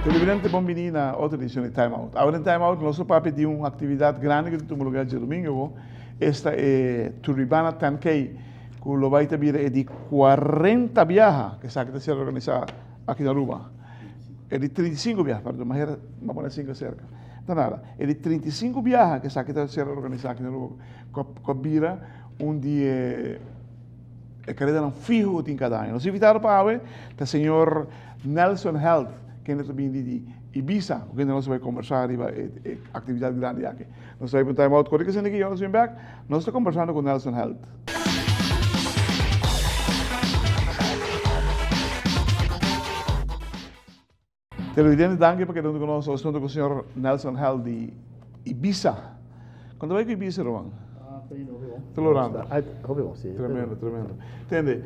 Televidente bon bini na otro edicion di Time Out. Awe den Time Out nos lo papia di un actividad grandi cu ta tuma lugar djadomingo, esta e Turibana 10K cu lo bay ta bira e di 40 biaha cu esaki ta ser organisa aki na Aruba. E di 35 biaha, perdon, maher m'a pone 5 cerca. Ta nada, e di 35 biaha cu esaki ta ser organisa aki na Aruba cu a bira un di e E karedanan fiho ku tin kada aña. Nos invitado pa awe ta señor Nelson Held, kende ta bini di Ibiza, ku kende nos ta bai kombersá riba e aktividat grandi aki. Nos ta bai pa un time out kore kese aki, nos bin bèk, nos ta kombersando ku Nelson Held. Televidente danki pa keda huntu ku nos. Nos huntu ku señor Nelson Held di Ibiza. Kon ta bai ku Ibiza ruman? Ta lorando. Hopi bon, si. Tremendo, tremendo. Tende,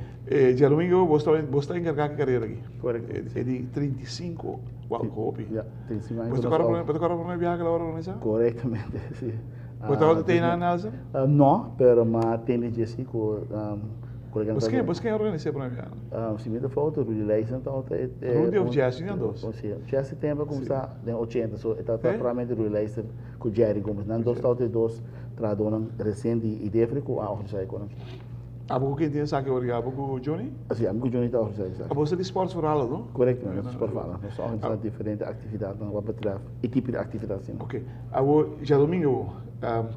djadomingo bo sta bo sta enkargá ku e karera aki. Korekto. E di 35, wou, hopi. Ya, 35 aña ku nos. Bo ta kòrda promé biaha ku el a organisá? Korektamente, si. Bo tabata tene nan, Nelson? No, pero m'a tende dje si ku Bos ken, bos ken organisá e promé biaha? Si mi ta fout, Rudy Leijzen tabata e. Rudy of Jesse, nan dos? Si, Jesse tempu a kuminsá den ochenta, so e tabata probablemente Rudy Leijzen ku Jerry Gomez. Nan dos tabata e dos trahadónan resien di Idefri ku a organisá e konan. Abo ku ken tin esaki ora? Abo ku Johnny? Si, ami ku Johnny ta organisá esaki. Abo ta di Sports for All, no? Korekto, nos ta Sport for All. Nos ta organisá diferente aktividatnan wak betrèf e tipo di aktividat asina. Oke. Abo djadomingo,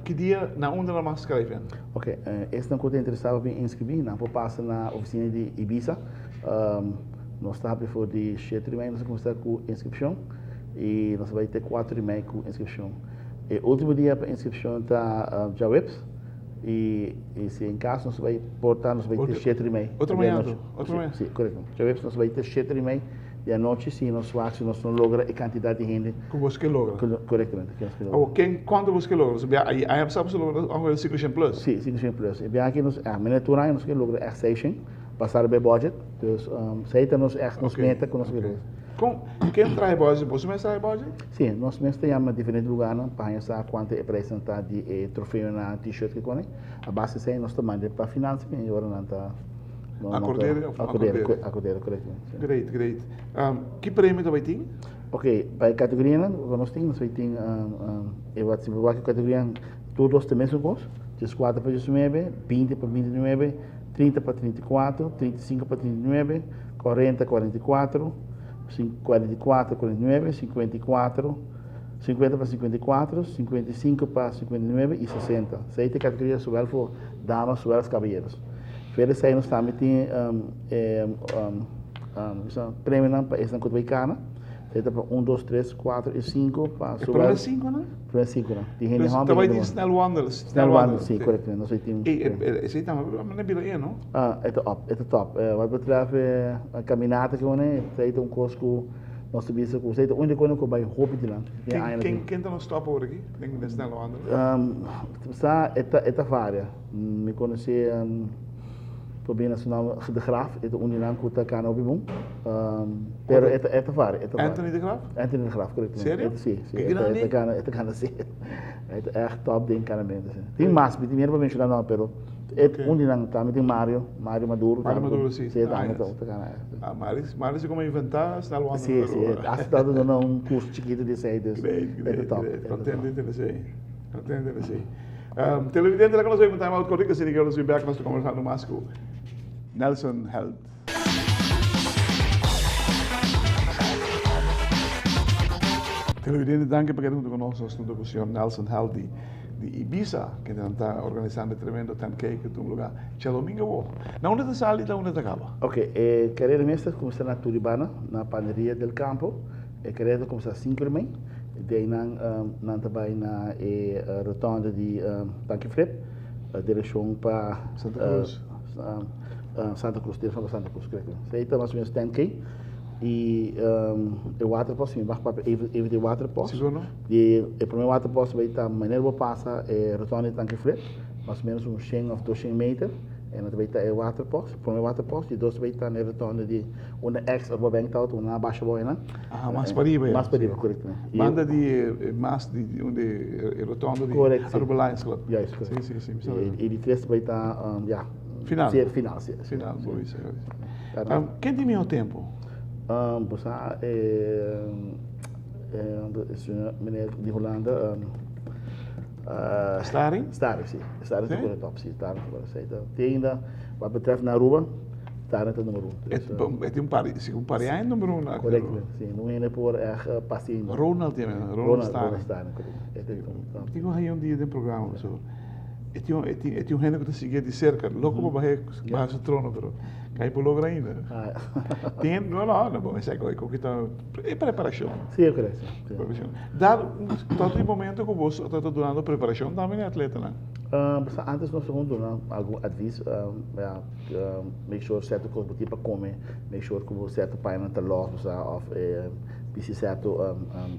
ki dia na unda nan mas kara evento? Oke, esnan ku ta interesá pa bin inskribí, nan por pasa na ofisina di Ibisa. Nos ta habri for di shete di mei nos a kuminsá ku inskripshon i nos a bai te kuater di mei ku inskripshon. E último dia pa inskripshon ta djaweps i si en kaso nos a bai por ta nos a bai te shete di mei. Otro mañana anto? Otro mañana? Si, korekto. Djaweps nos a bai te shete di mei di anochi si nos wak si nos no logra e kantidat di hende. Ku bos ke logra? Korektamente, ku nos ke logra. Awor, ken, kuantu bos ke logra? Pasobra bia aña pasá bos a logra ongeveer 500 plus. Si, 500 plus. E biaha aki nos, mene tur aña nos ke logra ègt 600, pasa riba e budget. Dus, esei ta nos ègt nos meta ku nos ke logra. Kon, ken traha e budget? Boso mes traha e budget? Si, nos mes ta yama diferente lugarnan pa haña sa kuantu e preisnan ta di e trofeonan, t-shirt ke kone. A base esei nos ta manda pa finansia i ora nan ta. Acordere of no acordere? Acordere, correcto. Great, great. Ki premio ta bay tin? Ok, pa e categorianan cu nos tin, nos bay tin e wat si bo wak e categorianan tur dos ta mesun cos, 14 pa 19, 20 pa 29, 30 pa 34, 35 pa 39, 40 44, 44 49, 54, 50 pa 54, 55 pa 59 y 60. Esey ta e categoria zowel voor damas zowel as caballeros. Verder esei nos tambe tin e premionan pa esnan ku ta bai kana. Esei ta pa un, dos, tres, kuater i sinku pa E prome sinkunan? Prome sinkunan. Tin hende Dus hòmber ta i bai hende tin muhé. snelwandel, Snelwandel, si, korekto. Nos bai tin. E esei tambe a bira e, no? Ah, e ta op, e ta top. Wat betreft e kaminata ku wene, esei ta un kos ku nos ta bisa ku esei ta úniko ku bai hopi dilanti. Den añanan Ken ken ta nos top awor aki den snelwandel? Sa e ta e ta varia. Mi conoce por bina su naam De Graaf, e ta un di nan cu ta cana hopi bon. Pero e ta e ta varia, e ta varia. Anthony De Graaf? Anthony De Graaf, correcto. Serio? Si, si. E grandi? E ta cana, e ta cana si. E ta echt top den canamento, si. Tin mas, mi tin miedo pa menciona nan, pero e un di nan tambe tin Mario, Mario Maduro. Mario Maduro, si. Si, e tambe ta cana. Ah, Mario, Mario si como inventa snel wandelen. Si, si. Hasta ta duna un curso chikito di esey, dus Great, e ta great, top. great. Contento di tende esey. Contento di tende esey. Televidente laga nos bay un time out cortico asina que nos bin back nos ta conversando mas cu Nelson Held. Televidente danki pa keda hunto cu nos, nos hunto cu señor Nelson Held di di Ibiza kende nan ta organisando e tremendo 10K cu ta un lugar djadomingo awo. Na unda ta sali y na unda ta caba? Ok, e carera mes ta cuminsa na Turibana, na Paneria del Campo. E carera ta cuminsa cinco di mei. Di einan nan ta bai na e rotonde di Tanki Flip, direkshon pa Santa Cruz. Santa Cruz, direkshon pa Santa Cruz, korekto. Esei ta mas o menos 10K. I e waterpost, si mi mag papia even even di e waterpost. Sigur no? Di e prome waterpost bai ta manera bo pasa e rotonde di Tanki Flip, mas o menos un shen of doshen meter. E nan ta bay ta e waterpost, prome waterpost, di dos ta bay ta na e rotonde di unda ex Aruba Bank ta unda nan a basha abou einan. Aha, mas pariba ya. Mas pariba, korekto. Banda di e mas di unda e rotonde di Aruba Lions Club. Juist, korekto. Si, si, si, mi sa wak. E di tres ta bay ta, ya. Final. Si, final, si. Final, bo bisa. Ken tin miho tempo? Bo sa e señor meneer di Hulanda. Staring? Staring, si. Staring ta kore top, si. Staring ta kore. Si, te ainda, wat betreft na Aruba, Staring ta numero un. E tin un par, si un par di aña numero un na Aruba. Korekto, si. No hende por echt pasa ainda. Ronald tiene, Ronald Staring. Ronald Staring, korekto. Mi tin ku haña un dia den programa, so. E tin un, e tin, e tin un hende ku ta sigui di serka. Loko pa bahe, baha su trono, pero kai por logra ainda. Tin, no, no, no, bon, esei ku ta e preparashon. Si, e korekto, si. Preparashon. Dar, ta tin momento ku bo ta dunando preparashon tambe na e atletanan? Pasobra antes nos ta duna algun advis, ya, make sure sierto kos bo tin pa kome, make sure ku bo sierto pañanan ta lòs, bo sa, òf bisti sierto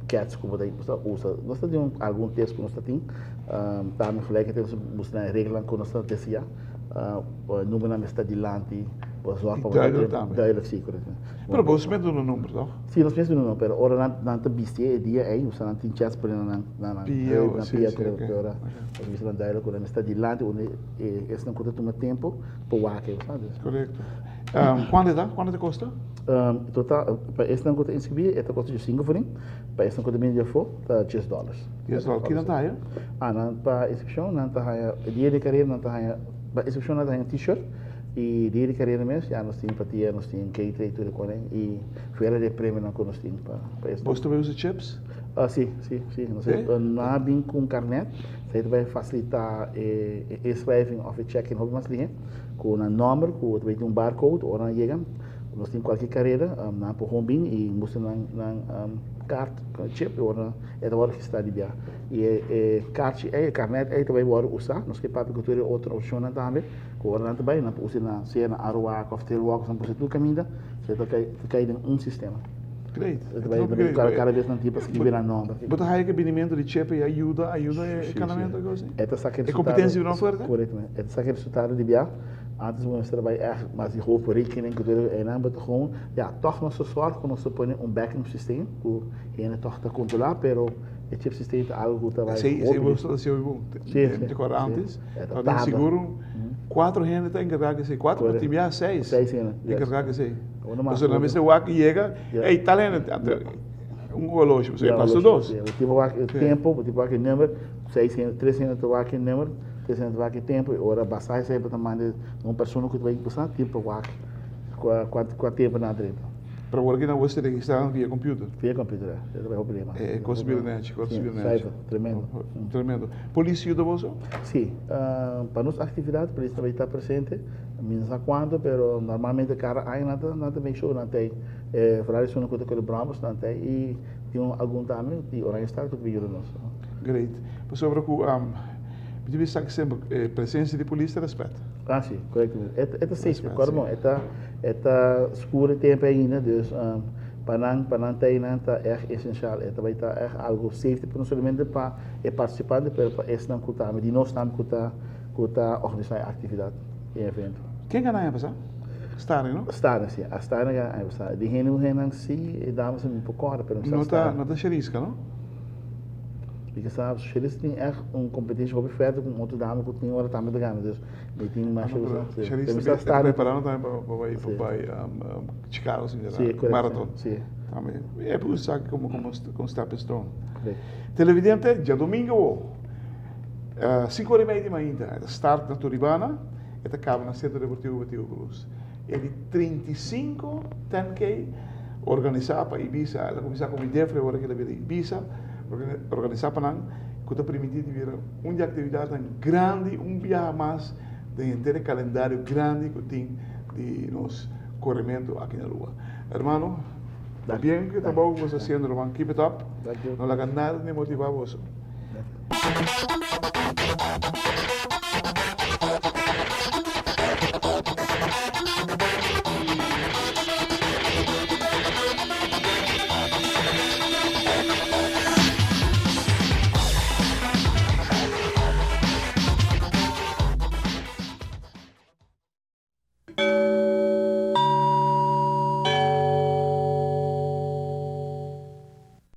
kèts ku bo ta usa. Nos ta tin algun tips ku nos ta tin. Tambe gelijkertijd nos ta buska nan e reglanan ku nos ta deseá. Numbernan mester ta dilanti, bo zorg pa bo ta Duidelijk tambe. Duidelijk, si, korekto. Pero bo mes duna number, toch? Si, nos mes duna number, pero ora nan nan ta bisti e dia ei, osea nan tin chèns pone nan nan nan Pia, heup, nan si, pia, si, korekto, oké. ora nos bisa nan duidelijk ku nan mester ta dilanti unda e esnan ku ta tuma tempu pa wak e, bo sa dus. Korekto. Kuantu e ta? Kuantu ta kosta? Total, pa esnan ku ta inskribí e ta kosta djesinku forin, pa esnan ku ta bini di afó ta djes dòlars. $10. Ki nan ta haya? Ah, nan pa inskripshon nan ta haya e dia di karera nan ta haya, pa inskripshon nan ta haya un t-shirt i dia di karera mes ya nos tin patia, nos tin catering tur e kos i fuera di e premionan ku nos tin pa pa esnan. Bos ta bai usa chips? Ah, si, si, si. Nos nan a bin ku un karnet, esei ta bai fasilitá e e inschrijving òf e check-in hopi mas lihe ku nan nòmber ku ta bai tin un barcode ora nan yega. Nos tin kualke karera, nan por hon bin i mustra nan nan kaart, chip, i ora e ta wòrdu registrá di bia. I e e kaarchi ei, e karnèt ei ta bai wòrdu usá. Nos ke papia ku tur e otro opshonnan tambe, ku ora nan ta bai nan por usa na sea na Aruac òf Trailwalkers, nan por usa tur kaminda, so e ta kai ta kai den un sistema. Great. E ta bai kada kada bes nan tin pa skribi nan nòmber. Bo ta haya ku e binimentu di chip ei a yuda a yuda e kanamentu aki osi? E ta saka E kompetensia bira mas fuerte? Korektamente. E ta saka e resultado di bia. Antes bo mester a bai echt mas di hoofd berekening ku tur einan, bo ta gewoon, ja, tòg nos ta sòrg ku nos ta pone un backing systeem ku hende tòg ta kontrolá, pero e chip systeem ta algu ku ta bai Esei, esei bo ta hasi hopi bon. Sí, sí. Mi ta kòrda antes, E ta tabatin tarda. sigur kuatro hende ta enkargá ku esei, kuatro Korekto. tin bia seis. Seis hende, yes. Enkargá ku esei. Uno mas Pasobra nan otro. mester wak yega, Ja. ey tal hende, anto un holoshi, pasobra Ja, e pasa holoshi, dos. sí. Bo tin pa wak e Sí. tempo, bo tin pa wak e number, seis hende, tres hende ta wak e number. Esei ta wak e tempu i ora basá esei bo ta manda un persona ku ta bai basá tin pa wak kua kua tempu nan a drenta. Pero awor ki nan bo ta registrá nan via computer? Via computer ya, esei ta bai hopi lema. E kos bira nechi, kos bira nechi. Saifa, tremendo. Tremendo. Polis yuda boso? Si, pa nos aktividat polis ta bai ta presente, mi no sa kuantu pero normalmente kada aña nan ta nan ta make sure nan ta ei, vooral esun ku ta kore bromers nan ta ei i tin algun tambe di Oranjestad ku ta bai yuda nos. Great. Pasobra ku Mi ta bisa semper e presencia di polis ta respet. Ah si, correcto. E ta, e ta safety, acorda bon, e ta, e ta scur e tempo ainda, dus pa nan, pa nan ta einan ta echt esencial. E ta bay ta echt algo safety, no solamente pa e participante, pero pa esnan cu tambe, di nos tambe cu ta, cu ta organisa e actividad, e evento. Ken gana aña pasa? Starling, no? Starling, si. A Starling gana aña pasa. Di hende muhernan si, e dames mi por corda, pero mi sa No ta, Starling. no ta Sheriska, no? Mi ke sa Shelis tin echt un competencia hopi fuerte cu un otro dame cu tin ora tambe ta gana dus mi tin mas Ah, si. Shelis Pero mi ta sa sta preparando tambe pa pa bai pa bai Chicago si mi Si, correcto, marathon. si. Tambe e por usa como como como stepping stone. Correcto. Televidente djadomingo awo sinku ora y media di mainta e ta start na Turibana e ta caba na Centro Deportivo Betico Cruz. E di 35 10K organisá pa Ibisa. El a kuminsá ku Midefre, ora ku el a bira Ibisa, organisá pa nan ku ta permití di bira un di aktividatnan grandi un biaha mas den henter e kalendario grandi ku tin di nos korementu aki na Aruba. Hermano, pabien ku e trabou ku bo sta hasiendo, ruman. Keep it up. No laga nada demotivá boso.